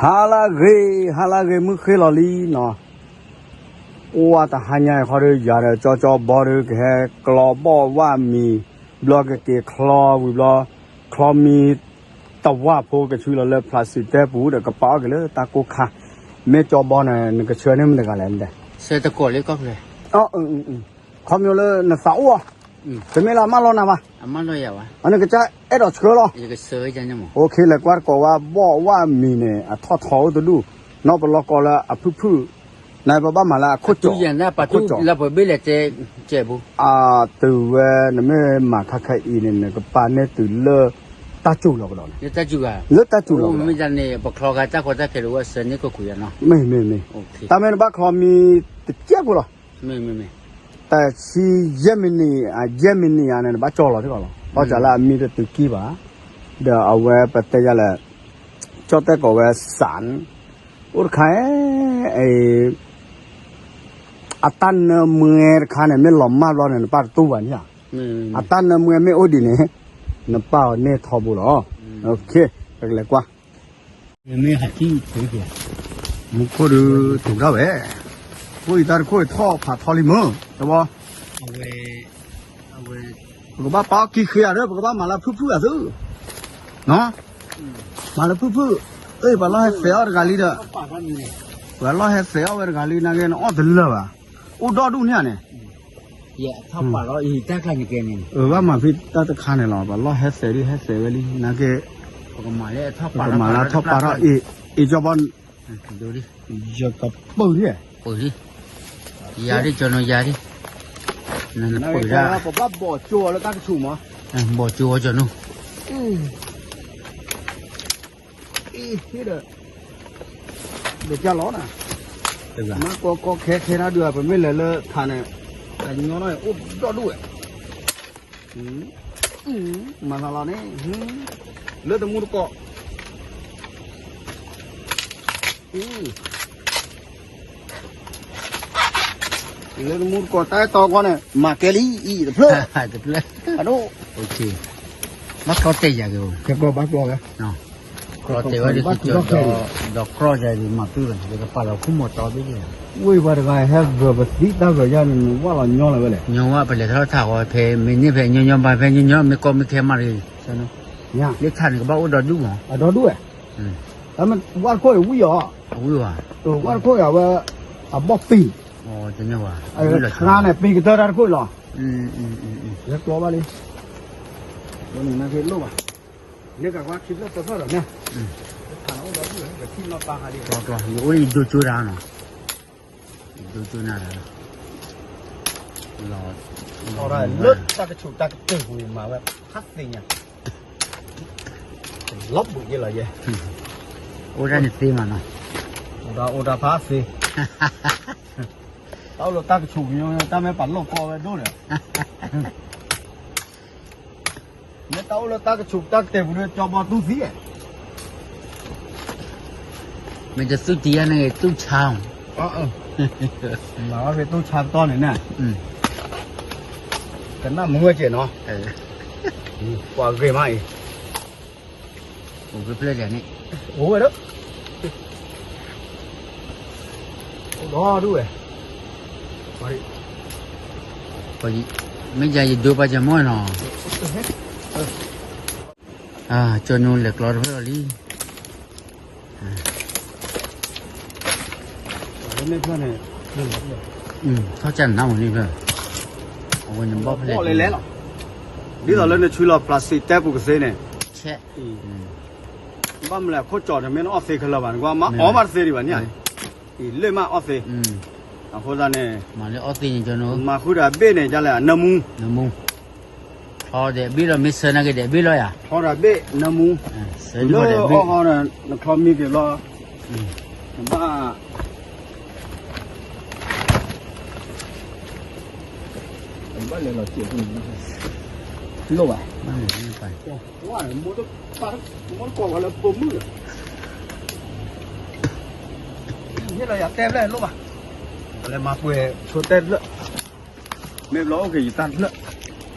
ဟါလၢအဂ့ၤ, ဟါလၢအဂ့ၤ မုၢ်ဃ့လီၤလံနီၤ. အိၣ်ဝဲတဟါညါအံၤဃီဒီး ယၤဒီးကၠီကၠီဘီဒီး ကဟဲကျီဘီၣ်ဝၣ်မံၤ, ဘျီကက့ၤချီဝံၤဘျီ, ချီမံၤတဝၣ်ဖိ ကဆှၢလီၤလၢ plastic တဲပူၤဒီး ကပာ်အီၣ်က့ၤလၢတၢ်ကိၢ်ခါ. မ့ၢ်ကၠီဘီန့ၣ် နကဆှၢန့ၢ်မတဂၤလဲၣ်. ဆှၢတကိးလၢကီၢ်ဖျၢၣ် ခီမီလၢနသးအိၣ်အီၤ, တမ့ၢ်လၢအမၢလီၤနၤဘၣ်, အနကစၢ်အဲၣ်ဒိးဆှၢလီၤ. အိၣ်ခ့ လဲၤကွၢ်တကိးဝဲ ဘီၣ်ဝၣ်မံၤန့ၣ် အထီၣ်ထီအိၣ်တဒူၣ်, နီၢ်ပလီၢ်ကီလၢအဖုၣ်ဖုၣ်, နပဘၣ်မၤလၢအခိၣ်ကၠီ, အခိၣ်ကၠီ, တုၤဝဲနမ့ၢ်မၤခါခဲအံၤန့ၣ် နကပာ်န့ၢ်တုၤလၢတၢ်စူၤလီၤကဒီးန့ၣ်, လၢတၢ်စူၤဂၤ, လၢတၢ်စူၤလီၤကဒီး, မ့ၢ်တၢ်န့ၣ် ပချီဂၤတၢ်ကီတၢ်ခဲတဝဲ ဆှၢန့ၢ်ကီၢ်ခိၣ်ယၤနီၤ, မ့ၢ်မ့ၢ်မ့ၢ်, တၢ်မ့ၢ်နဘၣ်ချီမံၤတကဲဖိလီၤ. မ့ၢ်မ့ၢ်မ့ၢ်, တဆံယဲၢ်မံးနံး, ယဲၢ်မံးနံးယၤန့ၣ် နဘၣ်ကၠီလီၤသ့ၣ်ကီးလီၤ. ဘၣ်ဆၣ်လၢအမံၤတတုၤကံဘၣ်, ဒီးအဝဲပတဲယၤလဲၣ်, ကၠီတဲကိးဝဲ စၣ်, အိၣ်တခါ, အတၢ်နၢမွဲတခါန့ၣ် မ့ၢ်လီၤမၢ်ဘျီန့ၣ် နပၢ်တတူၢ်ဘၣ်န့ၣ်ဧါ, အတၢ်နၢမွဲမ့ၢ်အိၣ်ဒ်န့ၣ်, နပၢ်အီၤန့ၢ်ထီဘိလီၤ. ပကလဲၤကွၢ် မူခိၣ်ဒုးတူၢ်ဒၣ်ဝဲ, အဃိအံၤတၢ်တခိၣ်အံၤထီၣ်ဖးထီလံမုၢ်, တဘီ, ပကဘၣ်ပာ်အီၣ်ကံဃ့ဧါဒီး ပကဘၣ်မၤလၢဖုၣ်ဖုၣ်ဧါသု, မၤလၢဖုၣ်ဖုၣ်, ပှၤလီၢ်ဟဲသဲးအီၣ်တဂၤလံဒီး, ပှၤလီၢ်ဟဲသဲးအီၣ်ဝဲတဂၤလံ နာ်က့နအီၣ်တလၢာ်ဘၣ်, အိၣ်ဒီဒူၣ်န့ၣ်ဧါန့ၣ် ဘၣ်မၤဖဲတၢ်တခါန့ၣ်လီၤ, ပှၤလီၢ်ဟဲသဲးဒ်ဟဲသဲးဝဲလံ နာ်က့, ပကမၤလၢအထီၣ်ပာ်ထီၣ်အ့ၣ်, အ့ၣ်ကၠီဘီ, ယကပၢၢ်ဒ်, ယၤဒ်ကၠီနီၤယၤဒ်, နပၢၢ်ဒၣ်, ပဘၣ်ဘီၣ်ကၠိအီၤလၢတၢ်ကဆူၣ်မး, ဘီၣ်ကၠိအီၤကၠီနီၤ အ့ၣ်, ဒီး, ဒီးကၢ်လီၤနၤ, မ့ၢ်ကီကီခဲခဲနၤဒုး ပမ့ၢ်လဲၤလၢခါန့ၣ်, ကညီနီၤအိၣ်ဒီဒူၣ်ဝဲ, မၤသးလီၤန့ၣ်, လၢတမူတကိး လၢတမူတကိးတၢ်အဲၣ်တီကွၢ်န့ၣ် မၤကဲလံအံၤတဖျၢၣ်, တဖျၢၣ်, အဒိၣ်, ဘၣ်ကျီတဲာ်ယၤက့ၤ, ဘၣ်ကျီဝဲ, ကျီတဲာ်ဝဲဒ်က့ၤ, ဒီးကြီယၤဒ်မၤပၢၢ်ဘၣ်န့ၣ် ယကပာ်လီၤခူၣ်မီၤတီဘ့ၣ်, ဝ့ၢ်ပှၤတဂၤဟဲဂၢၤပသံတၢ်ဂၢၤယါန့ၣ် နဝၣ်လီၤညီလီၤဝဲလဲၣ်, ညီဝၣ်ပလဲၤထီၣ်ထးဃီ ဖဲမ့ၢ်န့ၢ်ဖဲညီညီဘၣ် ဖဲညီညီ မ့ၢ်ကီမ့ၢ်ခဲမးလံ, လၢထးန့ၣ်ကဘၣ်အိၣ်ဒီဒူၣ်မး, အဒီဒူၣ်ဝဲ ဝၣ်တခိၣ်အံၤဝံၣ်အီၤ, ဝၣ်တခိၣ်အံၤအဝဲ, အဘီၣ်ပံၤ, ခါန့ၣ် ပံၤကတၢၢ်တၢ်တခိၣ်အံၤလီၤ, လဲၤကျီဘၣ်လံ, န့ၣ်နကလိၣ်ဘၣ်, လၢကကွၢ်ခံဖျၢၣ်သၢဖျၢၣ်ဒီးန့ၣ်, ယအိၣ်ယဒိကၠိဒၣ်နီၤ, ယဒိကၠိနၤ, လီၤ, လၢတၢ်ကဆူးတၢ်ကတၢၢ်ပူၤမၤဝဲ, ဟးသ့ညါ, လီၤဘှံးယဲလီၤယဲ, အိၣ်ဒၣ်န့ၣ်သ့မးနီၤ, အိၣ်ဒၣ်အိၣ်ဒၣ်ဖးသ့, တၢ်အိၣ်လၢတၢ်ကဆူးကညီ တၢ်မ့ၢ်ပာ်လိာ်ကီဝဲဒိၣ်ဒီး မ့ၢ်တၢ်အိၣ်လၢတၢ်ကဆူးတၢ်ကတဲာ်ပူၤဒီး ကၠီဘီတူၢ်သံ, မ့ၢ်တသူၣ်တံၢ်ယါန့ၣ် သူၣ်ဆါ, မၤဘၣ်ဖဲသူၣ်ဆါတီၢ်န့ၣ်န့ၣ်, ကနၣ်မုာ်ဝဲကဲနီၤ, ပှၤဂ့ၤမးအံၤ အိၣ်ဖျဲၣ်ဖျဲၣ်န့ၣ်, အိၣ်ဝဲဒီး, အိၣ်ဒီဒူၣ်ဝဲ, မ့ၢ်ယၤယဒိပာ်စၢၤမီၢ်နီၤ, ကၠီနူလဲၤကျီတဖျၢၣ်လီၤလံ, ထီၣ်ကၢ်နးမုၢ်န့ၣ်ဖျၢၣ်, အဝဲန့ၣ်ဘီၣ်ဖျဲၣ်လဲၣ်လဲၣ်လီၤ, ဒ်သိးလၢနဆူလီၤ plastic တဲပူၤကသ့န့ၣ်, ဘၣ်မနုၤလဲၣ် အခိၣ်ကၠီၣ်တမ့ၢ်နအီၣ်သ့ခဲလၢာ်ဘၣ် နကွၢ်မ့ၢ်အီၣ်ဘၣ်တသ့ဒံးဘၣ်န့ၣ်, အံၤလၢမ့ၢ်အီၣ်သ့, အဃိသတးန့ၣ်, မၤဃုာ်ဒီးအဘ့ၣ်န့ၣ် ဒ်လဲၣ် နၢမူ, ထီဒီးဘ့ၣ်လီၤ မ့ၢ်ဆၢနာ်က့ဒီးဘ့ၣ်လီၤယၤ, ထီဒီးဘ့ၣ်နၢမူ, လၢအီၣ်ဃီဒီး နချီမံက့ၤဘျီ, နဘၣ် ဘၣ်လဲၤလီၤစဲး, လိၣ်ဘၣ်, မ့ၢ်တကိးဝဲလၢပိာ်မုၣ်လီၤ, ဟ့ၣ်လီၤယၤတဲဖျၢၣ်လိၣ်ဘၣ်, လဲၤမၤပှဲၤဆိတဲတဖျၢၣ်, မ့ၢ်ဘျီအိၣ်က့ၤယတၢ်တဖျၢၣ်,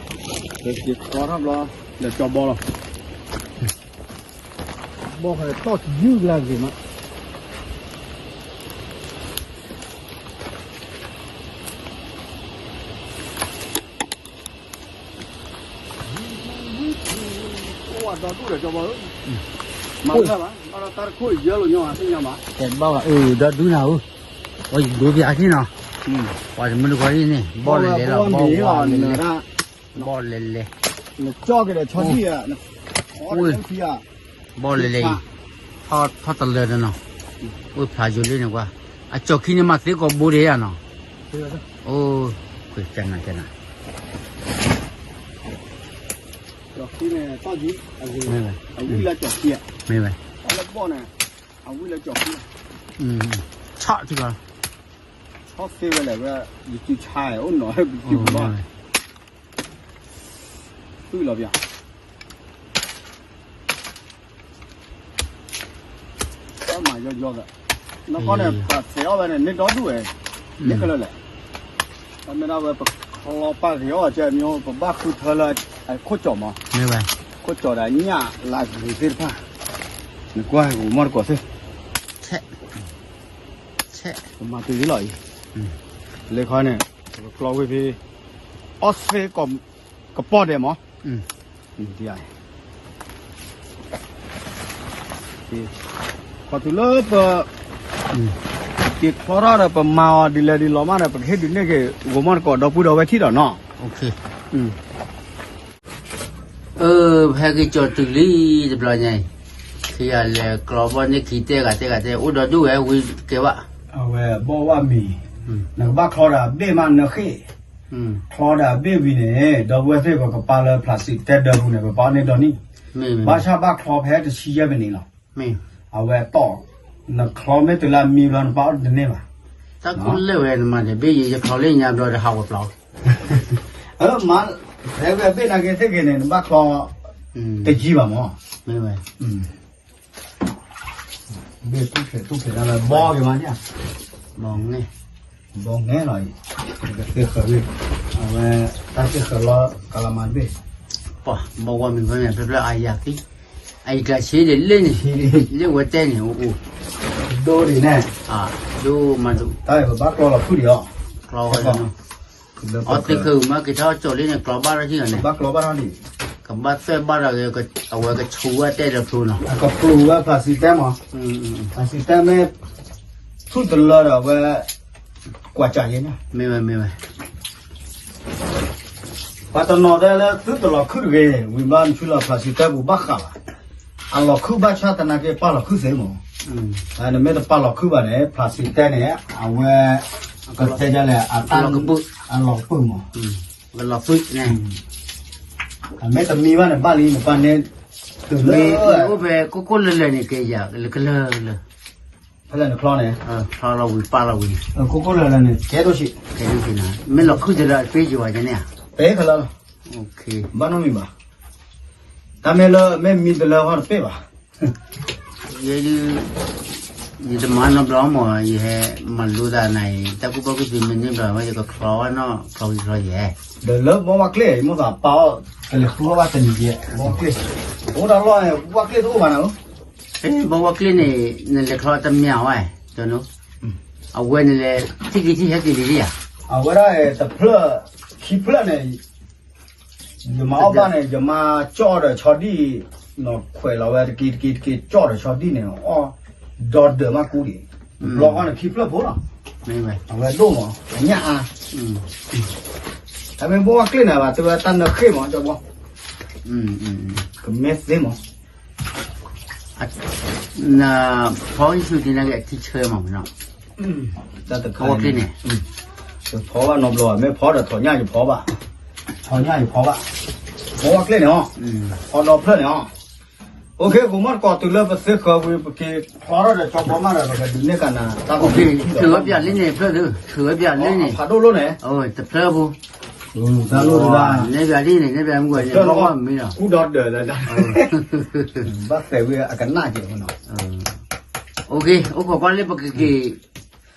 ဒီးက့ၤကီထီၣ်ဘျီ, ဒီးကၠီဘီလီၤ, ဘီၣ်ဃဲထီၣ်တယုၢ်လၢဂ့ၤမး, ဒီဒူၣ်ဒီးကၠီဘီဧၢ, မၤဝဲဘၣ်, ဘၣ်ဒီးတၢ်တခိၣ်ယဲလီၤညီအသ့ၣ်ညါဘၣ်, တဲဘၣ်ဘၣ်အၢ ဒီဒူၣ်နၤဧၢ, အီယဒိပၠးက့ၤနီၤ, ပှၤတမုၢ်တဂီၤအံၤန့ၣ် ဘီၣ်လဲၤလဲၤလီၤ ဘီၣ်ဝါလဲၤလဲၤ, ဘီၣ်လဲၤလဲၤ, နကၠီက့ၤဒီးဆီဒံၣ်, ဘီၣ်လဲၤလဲၤအံၤ, ထီၣ်တလၢဒီးနီၤ, အိၣ်ဖျါယိၤလံန့ၣ်ကွၢ်, အကၠီၤခံန့ၣ်မၤသ့ကိးဘိဒံးယါနီၤ, အိၣ်, ကနၤကနၤ မ့ၢ်ဝဲ, မ့ၢ်ဝဲ, ဆၣ်ထံၣ်ဘၣ်, ဆီၣ်သ့ဝဲလဲၣ်ဝဲ, ယစုဆါအိၣ်နီၤ, သုလီၤပျၢ် တၢ်မၤယီယီသး, နီၢ်ကီၢ်န့ၣ် ပှၤသဲးအီၣ်ဝဲန့ၣ် န့ၢ်ဒီဒူၣ်ဝဲ, န့ၢ်ခဲလၢာ်လဲၣ်, တၢ်မ့ၢ်ဒၣ်ဝဲ ပချီပာ်ဂ့ၤအီၣ်ကဲမ့ၢ် ပဘၣ်ဃုထၢလၢ ခိၣ်ကၠီမး, မ့ၢ်ဝဲ, ခိၣ်ကၠီဒီးညၣ်လၢဂ့ၤသ့ၣ်တဖၣ်, နကွၢ်ဂိၤမီၢ်တကိးသ့ၣ်, ဆဲး, ဆဲး, ပမၤတုၤလီၤအံၤ, လၢခီန့ၣ်, ပကကျီဝ့ၢ်ဖဲ, အီၣ်သ့ၣ်ကပီၢ်ဒဲးမး ခီတုၤလၢပ, က့ၤချီထီၣ်ဒီးပမၤအီၤဒ်လဲၣ်ဒ်လဲၣ်မးဒီး ပကဟ့ၣ်ဒုးနဲၣ်က့ၤ ဂိၤမီၢ်တကိးဒီပုၢ်ဒီဝဲၢ်ထံၣ်ဒီးနီၤ, အၢ ပဟဲက့ၤကၠီၤတုၤလံတဘျီညါအံၤ, ခံဂၤလဲၤကျီဘီၣ်န့ၢ်ခံတဲဂၤတဲဂၤတဲ အိၣ်ဒီဒူၣ်ဝဲဝံၤကဲဘၣ်, အဝဲဘီၣ်ဝၣ်မံၤ, နကဘၣ်ချီဒီးဘ့ၣ်မးနဃ့ၢ်, ချီဒီးဘ့ၣ်ဝံၤန့ၣ် ဒီပုၢ်ဝဲၢ်သ့ၣ်ပကပာ်လၢ plastic တဲဒၢပူၤန့ၣ် ပပာ်န့ၢ်ဒီနံၣ်, ဘၣ်ဆၣ်ဘၣ်ချီဖဲတဆံယဲၢ်မံးနံးလီၤ, အဝဲတီၢ်, နချီမ့ၢ်တုၤလၢအမံဘျီနပာ်အီၤတန့ၢ်ဘၣ်, တၢ်ကူၣ်လၢာ်ဝဲနမၤန့ၣ် ဘ့ၣ်ယယချီလၢညါဘျီဒီးဟးဝဲပျီ အၢ မၤ, ဖဲဝဲဘ့ၣ်နာ်က့သ့ၣ်ဂ့ၤန့ၣ် နဘၣ်ချီ, တယံၤဘၣ်မး, မ့ၢ်ဝဲ, ဘ့ၣ်တူၢ်ဖျဲးတူၢ်ဖျဲးဒၣ်လၢဘီက့ၤမးန့ၣ်, ဘီ, ဘီငဲလီၤအံၤ, ကသ့ဃၢၤလံ, အဝဲ, တၢ်သ့ဃၢၤလီၤကလၤမၤတဘ့ၣ်, ပှၤဘီဝါမံၤဖဲန့ၣ် ဖျၢၣ်ဖျၢၣ်အါယၤသံ, အအံၤကျးဆ့ဒ်လဲၣ်န့ၣ်, လၢဝဲတဲန့ၣ်အိၣ်, ဒိဒ်န့ၣ်, ဒိမးဒိ, တၢ်ပဘၣ်ကျီလီၤဖုၣ်ဒံးအီၤ, ကျီဝဲလီၤ အီသ့ၣ်ဃၢၤမးက့ၤထီၣ်ကၠီၤလံန့ၣ် ကျီဘၣ်ထီၣ်ထံၣ်လီၤန့ၣ်, ဘၣ်ကျီဘၣ်ထီၣ်ဒံး, ကဘၣ်သၢဘၣ်ဒီး အဝဲကဆူးဝဲတဲဒီးဖျိနီၤ, ကပျူၤဝဲ plastic တဲမး, plastic တဲမ့ၢ်, ထူၣ်တလၢဒီးအဝဲ, ကွၢ်ကၢ်ယဲန့ၣ်, မ့ၢ်ဝဲမ့ၢ်ဝဲ, ပှၤတနီၤတဲလၢသုတလီၤခုၣ်တဂ့ၤ, ဝံၤဘၣ်နဆူလီၤ plastic တဲပူၤဘၣ်ဃးဘၣ်, အလီၤခုၣ်ဘၣ်ဆၣ်သနာ်က့ပာ်လီၤခုၣ်သ့မး, နမ့ၢ်တပာ်လီၤခုၣ်ဘၣ်န့ၣ် plastic တဲန့ၣ် အဝဲ, ကတဲဒ်လဲၣ် အတၢ်, အလီၤကပၢၢ်မး, ကလီၤသွံၣ်န့ၣ်, အမ့ၢ်တမံဘၣ်န့ၣ် ဘၣ်လံနပာ်န့ၣ်, မ့ၢ်အိၣ်ဖဲကိၢ်ကိၢ်လၢာ်လၢာ်န့ၣ် ကဲယၤလၢကလၢာ်လၢာ် ဖဲလဲၣ်နချီန့ၣ်, ချီလီၤဝံၤပာ်လီၤဝံၤ, ကိၢ်ကိၢ်လၢာ်လၢာ်န့ၣ် ကဲဒိၣ်ဆံး, ကဲဒိၣ်ဆံးနၤ, မ့ၢ်လီၤခုၣ်တလၢအပ့ၢ်ယံၤဝဲကဲန့ၣ်ဧါ, ပ့ၢ်ခလၢ, ဘၣ်နီတမံၤဘၣ်, တၢ်မ့ၢ်လၢမ့ၢ်မံတလၢဟီတပ့ၢ်ဘၣ် ယဲဒုး, ယတမၤနီတဘျီမး ယဟဲမၤလိသးနၤအံၤ တၢ်ကူၣ်ဘၣ်ကူၣ်သ့မ့ၢ်န့ၢ်ဘျီ ယကချီဝဲနီၢ်ချီဝံၤချီယဲ, ဒီးလၢဘီဝါကျ့ၣ် ယမိၢ်သးပာ်အီၤ, ကလဲၤဃုအီၣ်ဘၣ်တနံၤယဲ, ဘီဝါကျ့ၣ်, အိၣ်တၢ်လီၢ်န့ၣ် ဘီဝါကျ့ၣ်တအိၣ်ဘၣ်နၤဧၢ, ဘီဝါကျ့ၣ်န့ၣ် နလဲၤချီတမံၤဝဲ, အဝဲန့ၣ်လဲၤ ထံၣ်က့ၤထံၣ်ဟဲက့ၤလံဧါ, အဝဲဒၣ်တဖျၢၣ်, ခံဖျၢၣ်န့ၣ် ယမၤအီၣ်ဘၣ်န့ၣ် ယမၤကၠီၣ်ဒီးဆီဒံၣ်, နီၢ်ခွဲးလီၤဝဲတက့ၢ်တက့ၢ်တက့ၢ် ကၠီၣ်ဒီးဆီဒံၣ်န့ၣ် အီၣ်ဒီဒၢးမးကူဒံး, ဘျီဃီန့ၣ်ခံဖျၢၣ်ဖိလီၤ, အဝဲဒိၣ်မး အညၣ်အါ, တမ့ၢ်ဘီဝါကျ့ၣ်နၤဘၣ် တဲဝဲတၢ်နၢဃ့ၢ်မး ကၠီဘီ, ကမ့ၢ်သ့မး နဖီယဆူၣ်တ့ၢ်နၤက့ၤအထံဆၢမးမးနီၤ, တၢ်တခါန့ၣ်, ဖီဘၣ်နီတဘျီဘၣ် မ့ၢ်ဖီဒီးထီၣ်ညၣ်ယဖီဘၣ်, ထီၣ်ညၣ်ယဖီဘၣ်, ဖီဝဲကျ့ၣ်န့ၣ်အီၤ, ဖီဒီဖျၢၣ်န့ၣ်အီၤ, အိၣ်ခ့ ကိးမီၢ်တကိးတုၤလၢပသ့ဃၢၤဝံၤ ပက့ၤဖျီထီၣ်ဒီးကၠီဘီမးဒီး ပကဒုးနဲၣ်ကနၤတၢ်အိၣ်ဖှိၣ်, ထုးဝဲပၠးလံန့ၣ် ဖျၢၣ်ဒုး ထုးဝဲပၠးလံန့ၣ်, ဖးဒိၣ်လိၣ်န့ၣ်, တဖျၢၣ်ဖိ တၢ်လိၣ်တဒၣ်, နဲၣ်ပၠးလံန့ၣ် နဲၣ်ပၠးမုၢ်ဝဲန့ၣ် ဘီဝါမံၤလီၤ, ကူဒီဒၢးလၢတၢ်, ဘၣ်သဲးဝံၤအကနၣ်က့ၤနီၤ, အိၣ်ခ့ အိၣ်ခိးကွၢ်လၢပကက့ၤ,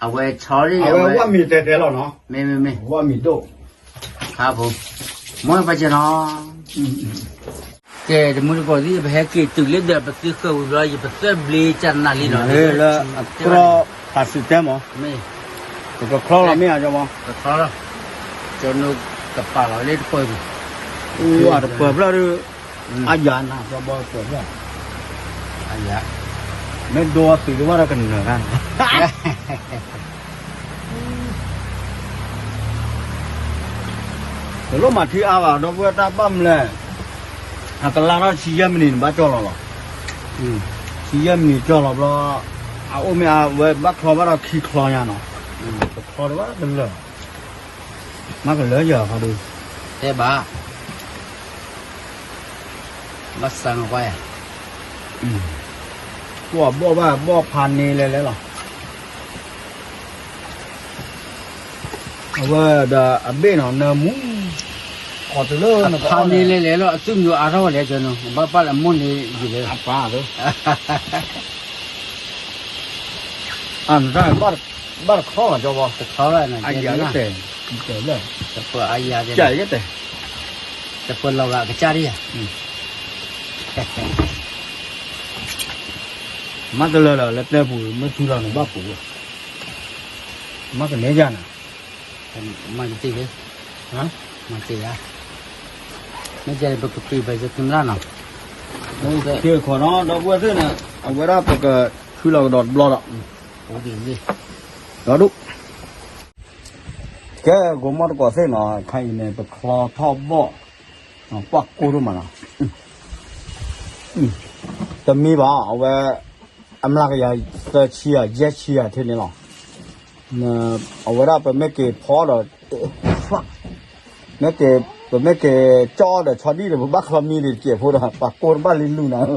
အဝဲဆီလံ အဝဲဝၣ်မံၤတဲတဲလီၤနီၤ, မ့မ့မ့ၢ်, ဝၣ်မံၤဒိၣ်, ခါဖိ, မ့ၢ်ပှၤကနီၤ ကဲ တမုၢ်တကိးသ့ၣ် ပဟဲက့ၤတုၤလၢဒီး ပသ့ဃၢၤဝံၤဘျီ ယပသၢဘျ့ကနၣ်လံနီၤ, လၢအကြီ ပစံးတဲမး, မ့ၢ်, ပကချီလီၤမ့ၢ်ဧါ ကၠီမး, ကချီလီၤ, ကၠီနိကပာ်လီၤလၢတပၢၤပူၤ, အတပၢၤဖျၢၣ်ဒုး, အယၤနၤ ကၠီဘီကွဲးဖျၢၣ်, အယၤ, မ့ၢ်ဒိသံးတဘၣ်ဒီးကနၢၤတၢ်န့ၣ် တလိၣ်မၤထံအါဘၣ် ဒီပုၢ်ဝဲၢ်တၢ်ဘၣ်မလဲၣ်, အကလါထီၣ်ဆံယဲၢ်မံးနံးန့ၣ် ဘၣ်ကၠီလီၤလီၤ, ဆံယဲၢ်မံးနံးကၠီလီၤဘျီ, အအိၣ်မ့ၢ်အဝဲဘၣ်ချီဘၣ်ဒီးခံချီညါနီၤ, တချီတဘၣ်တလၢာ်, မ့ၢ်ကလၢာ်ယၤခီဒုး, တဲဘၣ် ဘၣ်စၢ်နကွၢ်ယၤ, ကွၢ်ဘီၣ်ဘၣ်ဘီၣ်ဖးန့ၢ်လဲၤလဲၤလီၤ, အဝဲဒီးအဘ့ၣ်နီၤ နၢမူ, အီၤတလၢနဖးန့ၢ်လဲၤလဲၤလီၤ အသူၣ်မံၤအါထီၣ်ဝဲလဲၣ်ကၢနီၤ ဘၣ်ပၢ်လၢမိၢ်န့ၣ်ယံာ်လဲၣ်, အပၢ်လၢ အနတၢ်ဘၣ်တခီဘၣ်ကၠီဘီ, တခီဘၣ်နတဲ, တဲလၢ, တပၢၢ်အါယၤတဲ, တဲ, တပၢၢ်လီၤဂာ်ကစၢ်ဒံးဧါ, မ့ၢ်တလၢာ်ဒီး လၢတဲပူၤမ့ၢ်ထူလီၤန့ၣ်ဘၣ်ပူၤ, မ့ၢ်ကနဲယၤနၤ, မၤကတ့ၢ်လံ, မၤကတ့ၢ်ဧါ, မ့ၢ်ကဲပကပ့ၤပယကမလၢ်နီၤ, က့ၤခီနီၤ ဒီပုၢ်ဝဲၢ်သ့ၣ်န့ၣ်, အဝဲဒၣ်ပကထုလီၤကဒီးတဘျီဒီး, ဒီဒူၣ် ကဲ ဂိၤမီၢ်တကိးသ့ၣ်နီၤ ခါအံၤန့ၣ် ပချီထီၣ်ဘီၣ်, ပှၢ်ကိၢ်ဒိၣ်မးနီၤ, တမံဘၣ် အဝဲ, အမျးကယၤသၢဆံဧါ ယဲၢ်ဆံဧါထဲန့ၣ်လီၤ, အဝဲဒၣ်ပမ့ၢ်က့ၤဖီဒီး, မ့ၢ်က့ၤ, ပမ့ၢ်က့ၤကၠီဒီးဆီဒံၣ်ဒီး ပဘၣ်ချီမံဒီးတကဲးဖိဒီး ပှၢ်ကိၢ်တဘၣ်လံလူၤနၤ,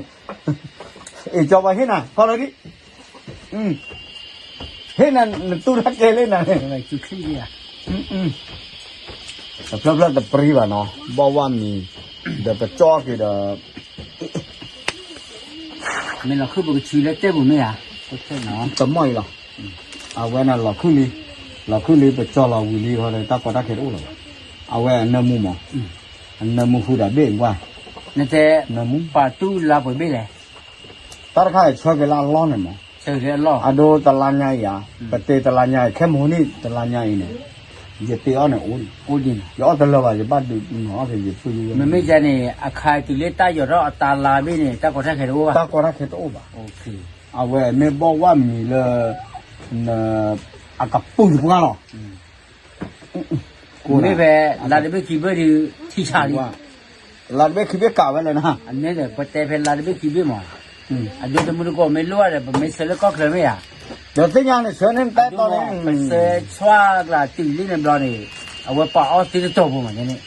အ့ၣ် ကၠီဘီဟ့ၣ်နၤ ခီလီၤဒံး ဟ့ၣ်နၤ နတူၢ်တၢ်ကဲလၢနၤန့ၣ်, တဖျၢၣ်ဖျၢၣ်တပြံဘၣ်နီၤ ဘီၣ်ဝၣ်မံၤ, ဒီးပကၠီက့ၤဒီး, မ့ၢ်လီၤခုၣ်ပကဆူလၢတဲပူၤမ့ၢ်ဧါ, တမီၢ်အံၤလီၤ, အဝဲန့ၣ်လီၤခုၣ်လံ, လီၤခုၣ်လံပကၠီလီၤဝံၤလံဃီဒီး တၢ်ကီတၢ်ခဲတအိၣ်လၢၤဘၣ်, အဝဲအနၢမူမး, အနၢမူဃုာ်ဒီးဘ့ၣ်ဝါ, နတဲ, ပာ်တူၢ်လါပှဲၤဘ့ၣ်လဲၣ် တၢ်တခါအံၤဆၢက့ၤလၢအလီၢ်န့ၣ်မး, အဒိတလါညါအံၤဧါ, ပတ့တလါညါအံၤ ခဲမုၢ်နံၤတလါညါအံၤန့ၣ်, ယတ့အီၣ်န့ၣ်အိၣ်, ယအီၣ်တလၢာ်ဘၣ် ယဘၣ်ဒုးနီၤအီၣ်က့ၤယပုၢ်ယဝဲၢ်, မ့မ့ၢ်ယၤန့ၣ် အခါတုၤလၢတၢ်ယီၤထီၣ်အတၢ်လါဘ့ၣ်န့ၣ် တၢ်ကီတၢ်ခဲတအိၣ်ဘၣ်, တၢ်ကီတၢ်ခဲတအိၣ်ဘၣ်, အဝဲမ့ၢ်ဘီၣ်ဝၣ်မံၤလၢ, အကပုာ်ယပှၢ်လီၤ မ့ၢ်ဖဲ လါတဘ့ၣ်ခံဘ့ၣ်ဒီး ထံဆးလံ, လါတဘ့ၣ်ခံဘ့ၣ်ကးဝဲလဲၣ်နၤ, အန့ၣ်ဒီး ပတဲဖဲလါတဘ့ၣ်ခံဘ့ၣ်မး, အဒိတမုၢ်တကိးမ့ၢ်လိၣ်ဒီး ပမ့ၢ်ဆၢလၢကီၢ်ချၢမ့ၢ်ဧါ, ဒီးသ့ၣ်ညါန့ၣ် ဆၢန့ၣ်တၢ်တီန့ၣ် ပဆၢဆှၣ်ကျါတုၤလံန့ၣ်ဘျီန့ၣ်, အဝဲပာ်အီၣ်သ့တတီၤဖိမးန့ၣ်, ဒီး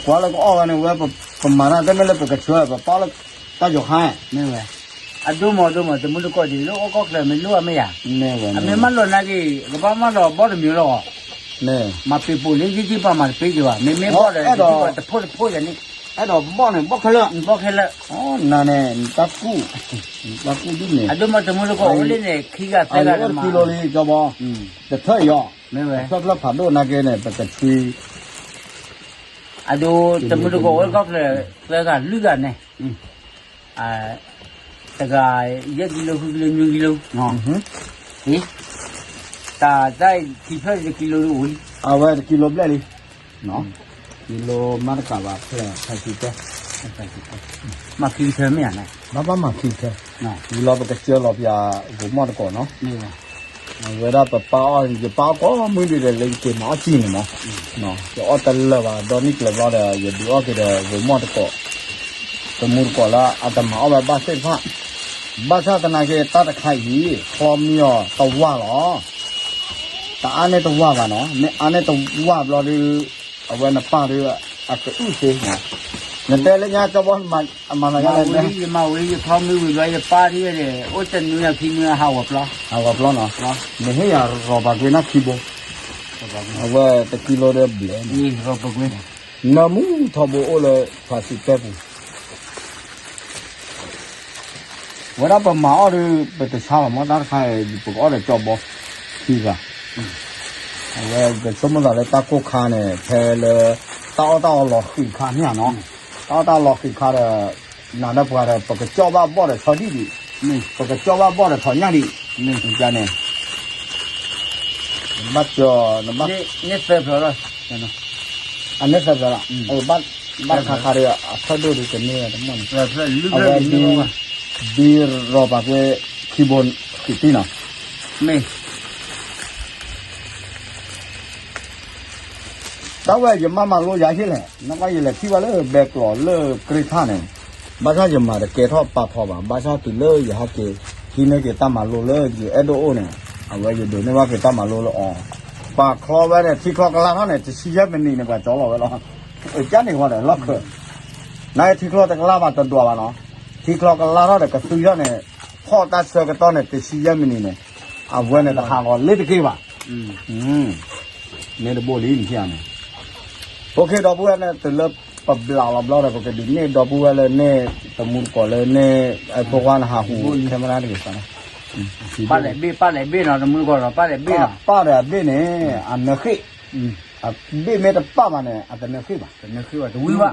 ကွၢ်လၢကအီၣ်ဝဲန့ၣ် ဝဲပမၤတၢ်တမ့ၢ်လၢပကဆၢ ပပာ်လၢတၢ်ယိၤခါ, မ့ၢ်ဝဲ, အဒိမးဒိမး တမုၢ်တကိးဒ်လၢအိၣ်ကီၢ်ချၢမ့ၢ်လိၣ်မ့ၢ်ဧါ, အမ့ၢ်မၢလီၤနာ်က့ၤ ကဘၣ်မၢလီၤဘီၣ်တမံၤလီၤ, မၤပ့ၤပိာ်လၢယံာ်ယံာ်ပှၤမၤတပ့ၤက့ၤဘၣ် မ့မ့ၢ်ဘီၣ်ဒီး တဖှိၣ်တဖှိၣ်ယၤန့ၣ်, အဲၣ်ဒိးဘီၣ်န့ၣ် ဘီၣ်ခဲလၢာ်, ဘီၣ်ခဲလၢာ်, နၤန့ၣ် နတၢ်ကူၣ်, နတၢ်ကူၣ်ဒ်န့ၣ်, အဒိမးတမုၢ်တကိးအိၣ်လၢန့ၣ် ခံဂၤသၢဂၤတမၤ, တထၢၣ်ယီၤ, တထၢၣ်ဖျၢၣ်ဖးဒိၣ်နာ်က့န့ၣ် ပကဆှံ အဒိ တမုၢ်တကိးအိၣ်ကီၢ်ချၢ သၢဂၤလွံၢ်ဂၤန့ၣ်, တဂၤ ယဲၢ်ကံလိ ဃုကံလိ နွံကံလိ, တၢ်တၢ်ခံဖျၢၣ်တကံလိအိၣ်လံ, အဝဲတကံလိဘျဲၣ်လံ, ကံလိမးတကးဘၣ်ဖဲ ဖဲဆံတဲ, မၤခံကထၢမ့ၢ်ဧါ, ဘၣ်ဘၣ်မၤခံကထၢ, ဝံၤလီၤပကစၢလီၤပယၤ ဂိၤမီၢ်တကိးနီၤ အဝဲဒၣ်ပပာ်အီၣ် ယပာ်အီၣ်ကိးမုၢ်ဒံးဒီး လၢယက့ၤမၤအီၣ်စံၣ်န့ၣ်မး, ယအီၣ်တလၢာ်ဘၣ် ဒီနံၣ်ကျၢၤဘျီဒီး ယဒုးအီၣ်က့ၤဒီးဂိၤမီၢ်တကိး, တမုၢ်တကိးလၢအတမၤအီၣ်ဝဲဘၣ်သ့ၣ်တဖၣ်, ဘၣ်ဆၣ်သနာ်က့ တၢ်တခါအံၤ ချီမံအီၤတဝၢ်လီၤ, တအါန့ၢ်တဝၢ်ဘၣ်နီၤ မ့ၢ်အါန့ၢ်တဝၢ်ဘျီဒီး အဝဲနပၢ်ဒီး အကအုၣ်သ့, နတဲလၢညါကၠီဘီ အမၤသးယလဲၣ်, ယမၤဝံၤ ယချီမံဝံၤဘျီ ယပၢ်ဒ်လဲၣ် အိၣ်တနွံအခံနွံဟးဂီၤပျီ, ဟးဂီၤပျီနီၤ, မ့ၢ်ဟ့ၣ်ယၤရီၤပာ်ကွံာ်နၢ်ခံဘိ, အဝဲတကံလိဒီးဘျဲၣ်, နၢမူထီဘိအိၣ်လၢဖးစံးတဲပူၤ ဝဲဒၣ်ပမၤအီၣ်ဒီး ပတဆါလီၤမး တၢ်တခါအံၤ ပကအီၣ်ဒီးကၠီဘီ ခံဂၤ, အဝဲပဆိကမိၣ်သးလၢတၢ်ကိၢ်ခါန့ၣ် ဖဲလၢ တၢ်အီၣ်တၢ်အီလီၤဃံးခါန့ၣ်နီၤ, တၢ်အီၣ်တၢ်အီလီၤဃံးခါဒီး နၤဒီးပှၤဒီး ပကကၠီဘၣ်ဘီၣ်ဒီးဆီဒံၣ်ဒံး, ပကကၠီဘၣ်ဘီၣ်ဒီးဆီညၣ်ဒံး, န့ၣ်, နဘၣ်ကၠီ, န့ၢ်သၢဖျၢၣ်လီၤ, အန့ၢ်သၢဖျၢၣ်လီၤ, ဘၣ် ဘၣ်ခါခါဒီး အဖျၢၣ်ဒိၣ်ဒီးကန့ၢ်ဝဲတမီၢ်န့ၣ်, အဝဲဒ် ဒ်ရီပာ်ကွဲခံဘိ ဃံးတံၢ်နီၤ, မ့ၢ် တၢ်ဝဲယမၤမၤလိယၤဟ့ၣ်လဲၣ်, နကွၢ်ယလဲၤထံၣ်ဘၣ်လၢဘဲကျိးလၢကြ့ထၣ်န့ၣ်, ဘၣ်ဆၣ်ယမၤတကဲထီၣ်ပာ်ထီၣ်ဘၣ်, ဘၣ်ဆၣ်တုၤလၢယဟဲက့ၤ ဟံးန့ၢ်က့ၤတၢ်မၤလိလၢယအဲၣ်ဒိးအိၣ်န့ၣ်, အဝဲယဒိးန့ၢ်ဘၣ်က့ၤတၢ်မၤလိလၢအီၤ, ပှၤချီဝဲန့ၣ် ထံချီကလါထီၣ်န့ၣ် တဆံယဲၢ်မံးနံးန့ၣ် ပှၤကၠီလီၤဝဲလီၤ, ကၢ်န့ၣ်ဃီဒီးလီၢ်ခၢၣ်, နထံချီတကလါဘၣ်တဒွးဘၣ်နီၤ, ထံချီကလါထီၣ်ဒီးကသုထီၣ်န့ၣ်, ဖီၣ်တၢ်ဆၢကတီၢ်န့ၣ် တဆံယဲၢ်မံးနံးန့ၣ်, အဝဲန့ၣ်တဟးဂီၤလ့တက့ၢ်ဘၣ် မ့ၢ်တဘိလံနထံၣ်ဧါန့ၣ်, ဖိခ့ဒီပုၢ်ဝဲၢ်န့ၣ် တုၤလၢပဘျးလီၤဘျီဒီး ပကဒုးန့ၢ်ဒီပုၢ်ဝဲၢ်လၢန့ၣ် တမူတကိးလၢန့ၣ် အဖိခွါနဟးဟူ camera တဂ့ၤသး, ပၢ်လဲၤဘ့ၣ် ပၢ်လဲၤဘ့ၣ်နီၤ တမူတကိးဒီး ပၢ်လဲၤဘ့ၣ်နီၤ, ပၢ်ဒီးအဘ့ၣ်န့ၣ် အနၢၤဃ့ၣ်, အဘ့ၣ်မ့ၢ်တပၢ်ဘၣ်န့ၣ် အတနၢၤဃ့ၣ်ဘၣ်, တဝံၣ်ဘၣ်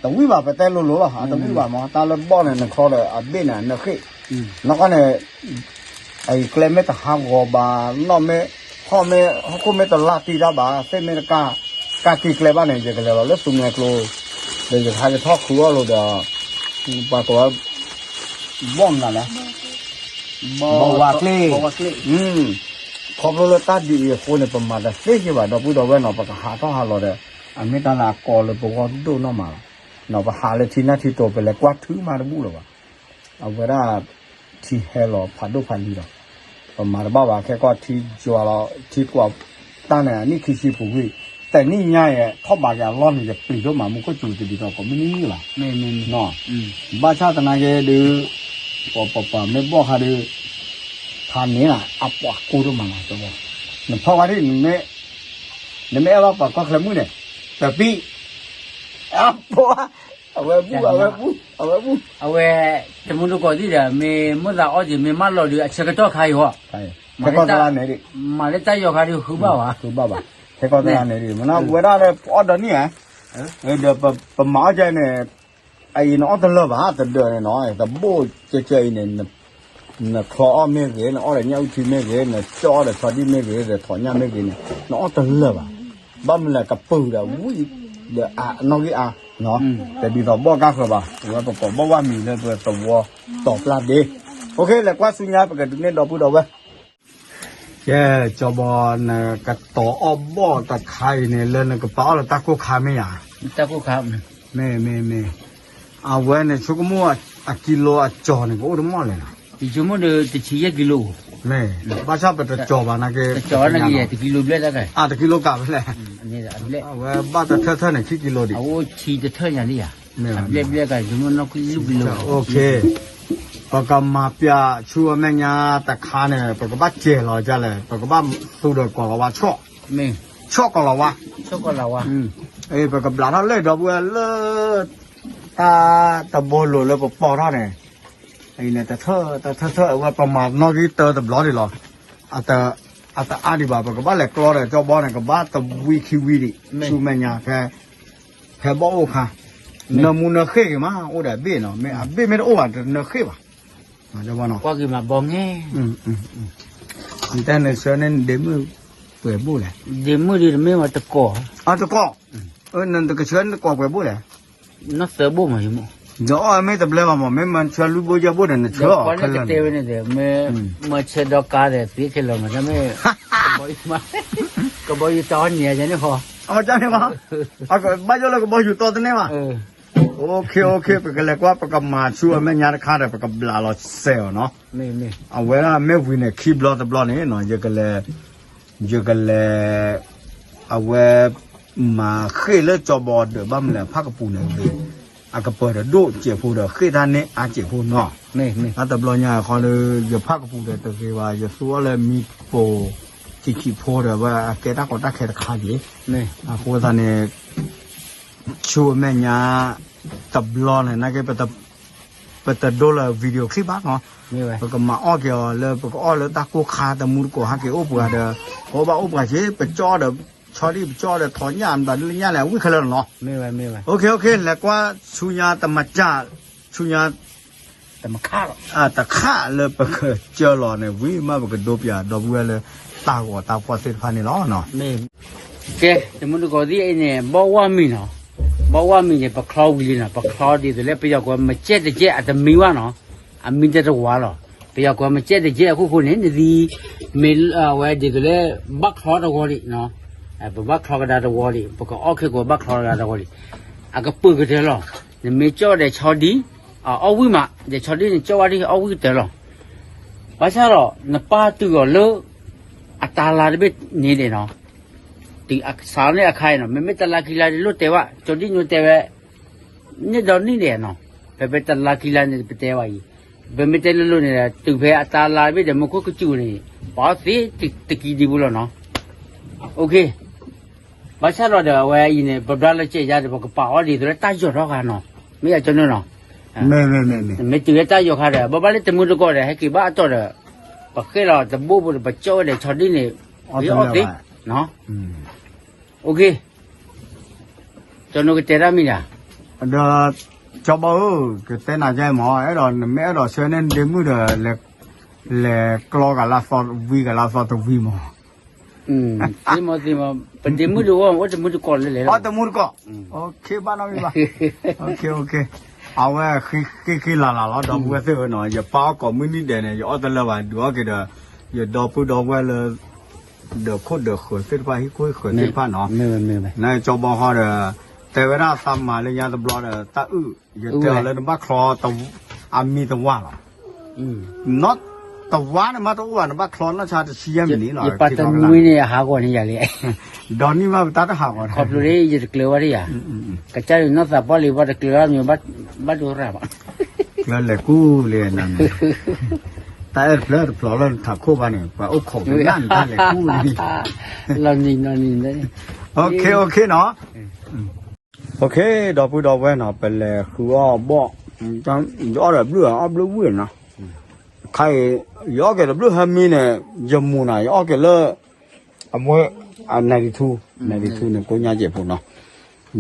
တဝံၣ်ဘၣ် ပတဲလိၤလိၤလီၤ အတဝံၣ်ဘၣ်မး တၢ်လၢဘီၣ်န့ၣ် နချီဒီးအဘ့ၣ်န့ၣ် အနၢၤဃ့ၣ်, နီၢ်ကီၢ်န့ၣ် အကျဲမ့ၢ်တဟးဂီၤဘၣ် နီၢ်မ့ၢ် ဟီၣ်မ့ၢ် ဟီၣ်ခိၣ်မ့ၢ်တလၢ်တံၢ်တၢ်ဘၣ် သ့ၣ်မ့ၢ်တကၢ် ကၢ်က့ၤကျဲဘၣ်န့ၣ် ယကလဲၤလီၤလၢသူမွဲကျိ, ဒီးယကဟးက့ၤထီၣ်ခုးအီၣ်လိာ်ဒီး ပှၤကိးဝဲ ဘီၣ်မနုၤလဲၣ်, ဘီဝါကျ့, ခီဖျိလၢတၢ်ဒ်အံၤအဃိန့ၣ် ပမၤတသ့က့ၤဘၣ် ဒီပုၢ်ဒီဝဲၢ်နီၤ ပကဟးထီၣ်ဟးလီၤဒီး အမ့ၢ်တၢ်လၢအကီလၢပဂီၢ်ဒိၣ်နီၢ်မးလီၤ, ပဟးလၢထံနၢ်ထံတိၤ ပလဲၤကွၢ်ထုမးတဘူၣ်လၢၤဘၣ်, အဝဲဒၣ် ထံဟဲလီၤဖးဒိၣ်ဖးလံၤဒီး ပမၤတဘၣ်ဘၣ် ခဲကီၢ်ထံယွၤလီၤ ထံကွၢ်တၢ်န့ၣ် အနံၣ်ခံဆံပူၤကွံာ်, တနံၣ်ညါအံၤ ထီၣ်ဘးက့ၤအလီၢ်န့ၣ် ယပျံၤဒိၣ်မး မူခိၣ်စူၤတဒ်သိးကိးမုၢ်နံၤလီၤ, ဘၣ်ဆၣ်သနာ်က့ဒုး ပှၤပှၤပှၤမ့ၢ်ဘီၣ်ခါဒုး ဖးန့ၢ်လၢအပှၤကိၢ်ဒိၣ်မးလီၤ, နဖီၣ်ဝဲဒၣ် နမ့ၢ်အဲၣ်ဘၣ်ပှၤကီၢ်ချၢမုၣ်န့ၣ် တပံၢ် အဖိ အဝဲဘူၣ် အဝဲဘူၣ် အဝဲဘူၣ် အဝဲ တမူတကိးသ့ၣ်ဒီး မ့ၢ်မိၣ်သးအီၣ်က့ၤ မ့ၢ်မၢလီၤဒီး အဆၢကတီၢ်ခါအံၤဟီ, ခဲကီၢ်သရၣ်န့ၣ်ဒံး မၤလၢတၢ်ယီၤခါဒုး ဃုဘၣ်ဘၣ် ဃုဘၣ်ဘၣ်, ခဲကီၢ်သရၣ်န့ၣ်ဒံး မ့ၢ်ဝဲဒၣ်လၢအီၣ်ဒီးနံၣ်ဧါ, ဒီးပမၤအီၣ်ကဲန့ၣ် အအံၤနအီၣ်တလၢာ်ဘၣ် တဒၢးန့ၣ်နီၤ တဘိၣ်ကဲကဲအံၤန့ၣ် နချီအီၣ်မ့ၢ်ဂ့ၤ နအီၣ်ဒီးညၣ်အုၣ်ထံမ့ၢ်ဂ့ၤ နကၠီအီၣ်ဒီးဆီဒံၣ်မ့ၢ်ဂ့ၤ ဒီးထိးညၣ်မ့ၢ်ဂ့ၤန့ၣ် နအီၣ်တလၢာ်ဘၣ်, ဘၣ်မနုၤလဲၣ် ကပုာ်ဒီးဝံၣ် ဒီးအနီၣ်ဂံၢ်အါ, တဒ်သိးဘီၣ်ကါဃၢၤဘၣ် ဝဲပကိးဘီၣ်ဝၣ်မံၤလၢပသဝီတီၤပျၢ်ဒ့, အိၣ်ခ့ လဲၤကွၢ်ဆူညါ ပကဒုးနဲၣ်ဒီပုၢ်ဒီဝဲၢ် ကဲ ကၠီဘီ နကတီၤအီၣ်ဘီၣ်တခါအံၤန့ၣ် လၢနကပာ်အီၣ်လၢတၢ်ကိၢ်ခါမ့ၢ်ဧါ, တၢ်ကိၢ်ခါ, မ့ၢ် မ့ၢ် မ့ၢ်, အဝဲန့ၣ် ဆိကမိၣ်အကံလိအကၠီၤန့ၣ် ကအိၣ်တမီၢ်လဲၣ်နီၤ, ယဆိကမိၣ်ဒီး တဆံယဲၢ်ကံလိ, မ့ၢ် ဘၣ်ဆၣ်ပတကၠီၤဘၣ်နာ်က့, တကံလိဘျဲၣ်တၢ်ကါ, တကံလိကးဖဲလဲၣ်, အဝဲဘၣ်တထၢထၢန့ၣ် ခံကံလိဒံး, အအိၣ်ဆံတထၢညါလံဧါ, ဘျဲၣ်ဘျဲၣ်ကါ ယဆိကမိၣ်နီၢ်ကံလိကံလိ, ပကမၤပျးဆူအမဲာ်ညါတခါန့ၣ် ပကဘၣ်စဲၤလီၤဒ်လဲၣ် ပကဘၣ်သူဒီးကိးလီၤဝါဆီၣ်, ဆီၣ်ကိးလီၤဝါ, ပကဘျးထီၣ်လၢဒီပုၢ်ဝဲၢ်လၢ တၢ်တဘိလိၤလၢပပိာ်ထီၣ်န့ၣ်, အံၤန့ၣ် တထၢ တထၢထၢအဝဲပမၤနီၣ်ဂံၢ်တၢတဘျီဒံးလီၤ, အတအါဒံးဘၣ် ပကဘၣ်လဲၤကျီဒီးကၠီဘီန့ၣ် ကဘၣ်တဝံခံဝံဒံး ဆူမဲာ်ညါ ဖဲ ဖဲဘီၣ်အိၣ်ခါ, နၢမူနၢဃ့ၢ်ဂ့ၤမး အိၣ်ဒီးအဘ့ၣ်နီၤ မ့ၢ်အဘ့ၣ်မ့ၢ်တအိၣ်ဘၣ် တနၢဃ့ၢ်ဘၣ်, ကွၢ်က့ၤမးဘီၣ်ငဲ, နတဲနဆှၢန့ၢ်ဒ့မုၣ်ပှဲၤဘိၣ်လဲၣ်, ဒ့မုၣ်ဒ်တမ့ၢ်ဝဲတကိး, တကိး, နကဆှၢန့ၢ်တကိးပှဲၤဘိၣ်လဲၣ်, နီၢ်သၢဘိၣ်မး, ဒီးအီၣ်မ့ၢ်တဘျဲဘၣ်မး မ့ၢ်မၤဆှၢလွံၢ်ဘိယဲၢ်ဘိၣ်န့ၣ် နဆှၢအီၤခဲလၢာ်န့ၣ်, မၤဆှၢဒီးကါဒီးသ့ခဲလၢာ်မး တမ့ၢ်, ကဘီယူၤတီန့ၣ်န့ၣ်ဟီ, ဘၣ်ယိၣ်လၢကဘီယူၤတီ တန့ၢ်ဘၣ်, အိၣ်ခ့ အိၣ်ခ့ ပကလဲၤကွၢ် ပကမၤဆူအမဲာ်ညါတခါဒီး ပကဘျးလီၤစဲးအီၤနီၤ, အဝဲဒၣ်မ့ၢ်ဝံၤန့ၣ် ခံဘျီတဘျီန့ၣ် ယကလဲၤ ယကလဲၤ အဝဲ မၤဃ့ၢ်လၢကၠီဘီဒီး ဘၣ်မနုၤလဲၣ် ဖၣ်ကပူၤန့ၣ် အကပၢၤဒီးဒိၣ်စဲးဖိဒီး ဃ့ၢ်တၢ်န့ၢ်အါစဲးဖိနီၤ, တဘျီညါဃီဒီး ယဖၣ်ကပူၤဒီးတဂ့ၤဘၣ် ယသူအီၤလၢမံပိာ် ခံခံဖိဒီး အဝဲအကဲတၢ်ကီတၢ်ခဲတခါက့ၤ, အဃိသတးန့ၣ် ဆူအမဲာ်ညါ တဘျီန့ၣ် နာ်က့ ပတဒိလၢ video clip ဘၣ်နီၤ, ပကမၤအီၣ်က့ၤအီၤလၢ ပကအီၣ်လၢတၢ်ကိၢ်ခါ တမူတကိးဟဲက့ၤအိၣ်ပှၤဒီး ပအိၣ်ဘၣ်အိၣ်ပှၤက့ၤ ပကၠီဒီး ဆီဒံၣ် ပကၠီဒီး ထိးညၣ် မတၤဒုလၢညၣ်လဲၣ် အဝံၣ်ခဲလၢာ်နီၤ, အိၣ်ခ့ အိၣ်ခ့ လဲၤကွၢ်ဆူညါတမၤကၢ် ဆူညါ တခါလၢပကစၢလီၤန့ၣ် ဝံၤမးပကဒိပျးဒီပုၢ်ဝဲၢ်လၢ တၢ်ဂီၤတၢ်ဖီၣ်သ့ၣ်တဖၣ်န့ၣ်လီၤ. ကဲ တမူတကိးသ့ၣ်အံၤန့ၣ် ဘီဝါမံၤနီၤ, ဘ ပှၤအိၣ်အမံၤန့ၣ် ပချီဝံၤလံနီၤ, ပချီဒ်သိးလၢပယီၤကိးဝဲ မကြက်တကြက် အတမံဝဲနီၤ, အမံတၢ်တဝါလီၤ. ပယီၤကိးဝဲ မကြက်တကြက် အခိၣ်ဃိန့ၣ် နသံ မ့ၢ်ဝဲဒ်သိးလၢ ဘၣ်ချီတဝီလံ, ပဘၣ်ချီကဒါတဝီလံ, ပကအီၣ်ခဲကိးဘၣ်ချီကဒါတဝီလံ, အကပၢၢ်ကတၢၢ်လီၤ. နမ့ၢ်ကၠီၣ်ဒဲးဆီဒံ, အအီၣ်ဝံၣ်မး, ဒဲးဆီဒံန့ၣ်ကၠီၣ်ဝဲဒ်အီၣ်ဝံၣ်ကတၢၢ်လီၤ. ဘၣ်ဆၣ်ဒီး နပၢ်တုၤအီၤလၢ အတၢ်လါတဘ့ၣ်န့ၣ်ဒဲးနီၤ တုၤအစးန့ၣ်အခါအံၤနီၤ မ့မ့ၢ်တလါခံလါဒ်လိၣ်တဲဝဲ ကၠီဒံၣ်ညိတဲဝဲ န့ၣ်ဒီးန့ၣ်ဒဲးနီၤ, ဖဲဖဲတလါခံလါန့ၣ် ပတဲဝဲအံၤ, ပမ့ၢ်တဲလိၤလိၤန့ၣ် တုၤဖဲအတၢ်လါတဘ့ၣ်ဒီး မူခိၣ်ကစူၢ်န့ၣ် ပှၤအီၣ်သ့တကံဒံပူၤလီၤနီၤ. ဘၣ်ဆၣ်ဒီးဒီးအဝဲအံၤန့ၣ် ပဘျါလၢကဲယါဒီး ပကပာ်အီၤဒ်သိးလၢတၢ်ယီၤထီၣ်ဃာ်နီၤ, မ့ၢ်ယကၠီန့ၣ်နီၤ, မ့ၢ်တုၤလၢတၢ်ယီၤခါဒီး ဘၣ်ဘၣ်လၢတမုၢ်တကိးဒီး ဟဲက့ၤဘၣ်အတီၢ်ဒီး ပဃ့ၣ်လီၤတဘိဘိဒီး ပကၠီၣ်ဝဲဒီးဆီဒံၣ်န့ၣ် ပအီၣ်သ့နီၤ. ကၠီန့ၣ်ကတဲတၢ်မံၤဒၣ်, ဒီး ကၠီဘီဧၢ, ကတဲနၤကဲမး အဲၣ်ဒိးနမ့ၢ်အဲၣ်ဒိးဆှၢန့ၢ်ဒ့မုၣ်ဒီး လဲၤကျီကလါသီဝံၤကလါသီတဝံၤမး, သ့မးသ့မး, ပဒ့မုၣ်ဒုးအိၣ် အိၣ်တမုၢ်တကိးလၢလဲၤလီၤ, အိၣ်တမုၢ်တကိး, ဘၣ်နီတမံၤဘၣ်, အဝဲဃ့ဃ့လၤလၤလီၤ ဒီပုၢ်ဝဲၢ်သ့ၣ်ဧၢနီၤ, ယပၢ်အီၣ်ကိးမုၢ်နံၤဒဲးန့ၣ် ယအီၣ်တလၢဘၣ် ဒုးအီၣ်က့ၤဒီး ယဒီပုၢ်ဒီဝဲၢ်လၢ ဒီးခိၣ်ဒီးဃၢၤသ့ၣ်တဖၣ် ဟံၣ်ခိၣ်ဟံၣ်ဃၢၤသ့ၣ်တဖၣ်နီၤ, နကၠီဘီဃီဒီး တဲဝဲဒၣ်သးမၤလၢညါတဘျီဒီး တၢ်အုၣ် ယတဲအီၤလၢနဘၣ်ချီ အမံၤတဝါလီၤ, နီတဝါန့ၣ်မးတအိၣ်ဘၣ် နဘၣ်ချီနီၢ်ဆါတဆံယဲၢ်မံးနံးလီၤ, ယပာ်တနွံန့ၣ် အဟးဂီၤန့ၢ်ယၤလံ, ဒီးနံၣ်မးပတၢ်တဟးဂီၤန့ၣ် ခီဖျိလၢယတကျၢၤဝဲဒၣ်ယၤ, ကစၢ်ယနီၢ်သးပှၢ်လံ ဘၣ်တကျၢၤဘၣ်မ့ၢ် ဘၣ်ဒိရၣ်ဘၣ်, ကျၢၤလဲၤကူၣ်လံနၤန့ၣ်, တၢ်အဲၣ်တဖျၢၣ်တဖျီလၢနထးခိၣ်ဘၣ်န့ၣ် ပှၤအိၣ်ခိးကနၣ်နတၢ်လဲၤကူၣ်လံ, လီၤနံၤလီၤနံၤ, အိၣ်ခ့အိၣ်ခ့နီၤ, အိၣ်ခ့ ဒီပုၢ်ဒီဝဲၢ်နီၤ ပလဲၤဃုအီၣ်ဘီၣ်, ယအီၣ်ဒီးဘျုးအီၣ်ဘျုးဝံၣ်နီၤ, ခါအံၤ ယအီၣ်က့ၤဒီးဘျုးဟဲမံန့ၣ် ယမူၤနၤ ယအီၣ်က့ၤလၢ အမွဲ ninety two, ninety two န့ၣ် ကိညါစဲးဖိနီၤ,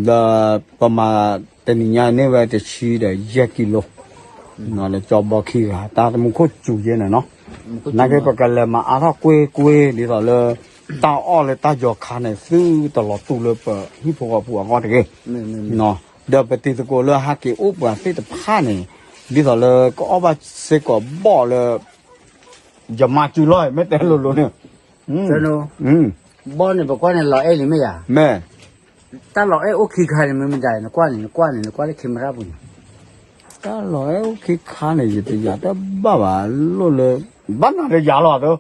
ဒီးပမၤတနံၤညါန့ၢ်ဝဲတဆံဒီးယဲၢ်ကံလိ, လၢကၠီဘီခံဂၤ တၢ်တမူခိၣ်စူၤယဲၢ်န့ၣ်နီၤ, နာ်က့ပကလဲၤမၤအါထီၣ်ကွ့ၢ်ကွ့ၢ် ဒ်သိးလၢ တၢ်အီၣ်လၢတၢ်ယီၤခါန့ၣ် သုတလီၤတူာ်လၢပဟံၣ်ဖိဃီဖိအဂီၢ်တဂ့ၤ, ဒီးပတံၤသကိးလၢဟးက့ၤအိၣ်ပှၤသ့ၣ်တဖၣ်န့ၣ် ဒ်သိးလၢကအီၣ်ဘၣ်စ့ၢ်ကီးဘီၣ်လၢ ယမၤစူၤလီၤ မ့ၢ်တဲလိၤလိၤန့ၣ်, ဘီၣ်န့ၣ် ပကွၢ်န့ၣ်လီၤအဲၣ်လံမ့ၢ်ယၤ, မ့ၢ် တၢ်လီၤအဲၣ်အိၣ်ခံခါန့ၣ် မ့ၢ်မတၤ နကွၢ်န့ၣ် နကွၢ်န့ၣ် နကွၢ်လၢ camera ပူၤန့ၣ်, တၢ်လီၤအဲၣ်အိၣ်ခံခါန့ၣ် ယတယၤတဘၣ်ဘၣ်လိၣ်လၢ ဘၣ်နၤတယၤလီၤသၢ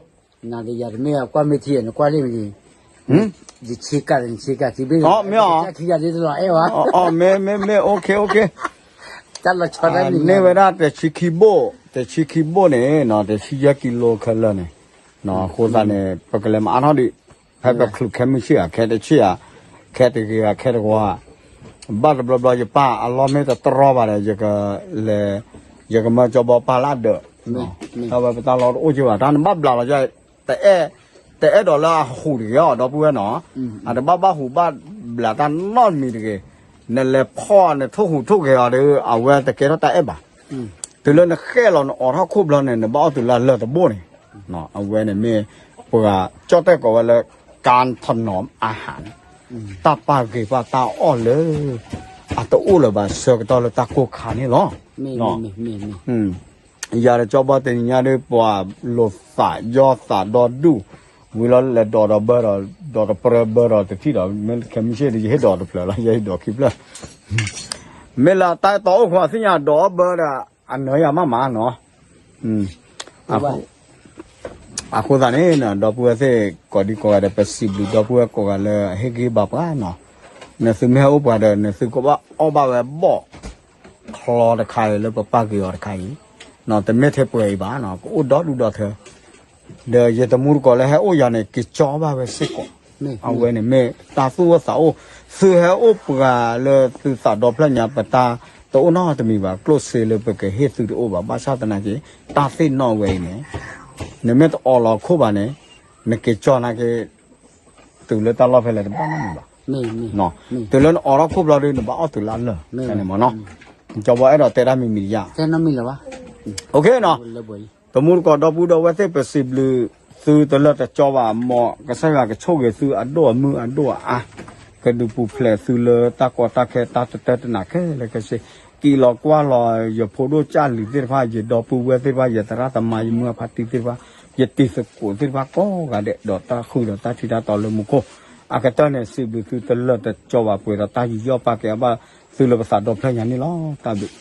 နၤတယၤတမ့ၢ် ကွၢ်မ့ၢ်ထံ နကွၢ်လံမ့ၢ် ယဆ့ကၤ နဆ့ကၤခံဘ့ၣ် ခံဂၤဒ်တလီၤအဲၣ်ဝဲ, မ့ၢ် မ့ၢ် မ့ၢ် OK OK, တၢ်လီၤဆီတၢ်န့ၣ်ဝဲဒၣ် တဆံခံဘိၣ် တဆံခံဘိၣ်န့ၣ် တဆံယဲၢ်ကံလိခဲလၢာ်န့ၣ်, အဃိသတးန့ၣ် ပကလဲၤမၤအါထီၣ်ဒံး, ဖဲပချုးခဲမုၢ်ဆ့ၣ်ဧါ ခဲတဆ့ၣ်ဧါ, ခဲတဂ့ၤဧါ ခဲတဝါ, ဘၣ်တဘျီဘျီယပၢ်အလီၢ်မ့ၢ်တတြီဘၣ်ဒီး ယကလဲၤ, ယကမၢကၠီဘီပၢ်လၢအဒၢး, တၢ်ဝဲပတၢ်လီၢ်တအိၣ်က့ဘၣ် တၢ်နဘၣ်ဘျးလီၤ တအဲၣ်, တအဲၣ်ဒိးလၢအဟူးတဂ့ၤအီၤ ဒီပုၢ်ဝဲၢ်နီၤ, အတဘၣ်ဘၣ်ဟူးဘၣ်ဘျးတၢ်နီတမံၤတဂ့ၤ, နလဲၤဖီၣ်နထိၣ်ဟူးထိၣ်ဂဲၤအီၤဒီး အဝဲတကဲထီၣ်တၢ်အဲၣ်ဘၣ်, တုၤလၢနဃဲၣ်လီၤနအိးထီၣ်ခိၣ်ဘျီန့ၣ် နဘၣ်အီၣ်တုၤလၢလၢၢ်တဘိန့ၣ်, အဝဲန့ၣ်မ့ၢ် ပှၤကၠီၣ်တဲၣ်ကိးဝဲလၢ การถนอมอาหาร, တၢ်ပာ်ဂ့ၤပာ်တၢ်အီၣ်လၢ အတအိၣ်လၢၤဘၣ်ဆၢကတီၢ်လၢတၢ်ကိၢ်ခါန့ၣ်လီၤ. ယၤဒီးကၠီဘီတနံၤညါဒီး ပှၤလိာ်သးယီၢ်သးဒီဒူၣ်, ဝံၤလီၤလဲၤဒိးဒီးဘၢဒီး ဒီးတပြၢဘၢဒီးတထံၣ်ဒီး မ့ၢ်ခဲမုၢ်ဆ့ၣ်ဒီး ယဟ့ၣ်ဒိးတဖျၢၣ်လီၤ ယဟ့ၣ်ဒိးခံဖျၢၣ်, မ့ၢ်လၢတၢ်အဲၣ်တီအိၣ်ခွါသ့ၣ်ညါဒိးအီၣ်ဘၢဒီး အနၢၤယၤမးမးနီၤ. အဃိသတးန့ၣ် ဒီပုၢ်ဝဲၢ်သ့ၣ် ကိးဒံကိးဂၤဒီး ပစံးဘျုးဒီပုၢ်ဝဲၢ်ကိးဂၤလၢအဟ့ၣ်ဂံၢ်ဘါပှၤနီၤ. နသုမ့ၢ်ဟဲအိၣ်ပှၤဒီး နသုကဘၣ်အီၣ်ဘၣ်ဝဲဘီၣ်ချီတခါအံၤ လၢပပာ်က့ၤအီၤတခါအံၤ, တမ့ၢ်ထဲပှဲၤအံၤဘၣ်နီၤ ကအိၣ်ဒီဒူၣ်ဒီထၢ ဒီးယတမူတကိးလၢဟဲအိၣ်ယၤန့ၣ် က့ၤကၠီဘၣ်ဝဲစ့ၢ်ကီး, အဝဲန့ၣ်မ့ၢ်တၢ်သူၣ်အိၣ်သးအိၣ်, သုဟဲအိၣ်ပှၤလၢသုသးဒီဖျၢၣ်ညါ ပတၢ်တအိၣ်နီတမံၤဘၣ်, ကျိၣ်စ့လၢပကဟ့ၣ်သုတအိၣ်ဘၣ်, ဘၣ်ဆၣ်သနာ်က့ တၢ်သ့ၣ်နီၣ်ဝဲအံၤန့ၣ် နမ့ၢ်တအိးလီၤခိၣ်ဘၣ်န့ၣ် နက့ၤကၠီနာ်က့ တုၤလၢတၢ်လီၢ်ဖဲလဲၣ်တဘၣ်နီတမံၤဘၣ်, တုၤလၢနအိးထီၣ်ခိၣ်ဘျီဒီး နဘၣ်အီၣ်တုၤလၢအလၢာ်, မ့ၢ်မ့ၢ်, ကၠီဘီအဲၣ်ဒိးတဲတၢ်မံၤမံၤယါ, အိၣ်ခ့နီၤ, တမူတကိးဒီပုၢ်ဒီဝဲၢ်သ့ၣ် ပစံးဘျုးသုတလၢာ်တကၠီဘၣ်, မ်ကစၢ်ယွၤကဆိၣ်ဂ့ၤသုအဒိၣ်အမုၢ်အဒိၣ်အအါ, ကဒုးပူၤဖျဲးသုလၢတၢ်ကီတၢ်ခဲတၢ်တတၢတနးခဲလၢာ်ခဲဆ့, က့ၤလီၤကွၢ်လီၤ ယဖိဒိၣ်ကၢ်လံၤသ့ၣ်တဖၣ် ယဒီပုၢ်ဝဲၢ်သ့ၣ်တဖၣ် ယသရၣ်သမါ ယမုၢ်အဖါတံၢ်သ့ၣ်တဖၣ်, ယတံၤသကိးသ့ၣ်တဖၣ်ကိးဂၤဒဲး ဒီးတၢ်ဃုာ်ဒီးတၢ်ထံတၢ်တီလၢမူခိၣ်, အကတၢၢ်န့ၣ် စံးဘျုးသုတလၢာ်တကၠီဘၣ် ပှဲၤဒီးတၢ်ယူးယီၣ်ပာ်ကဲအဘၣ်သုလၢပသးဒီဖျၢၣ်ညါန့ၣ်လီၤ. တၢ်ဘျုး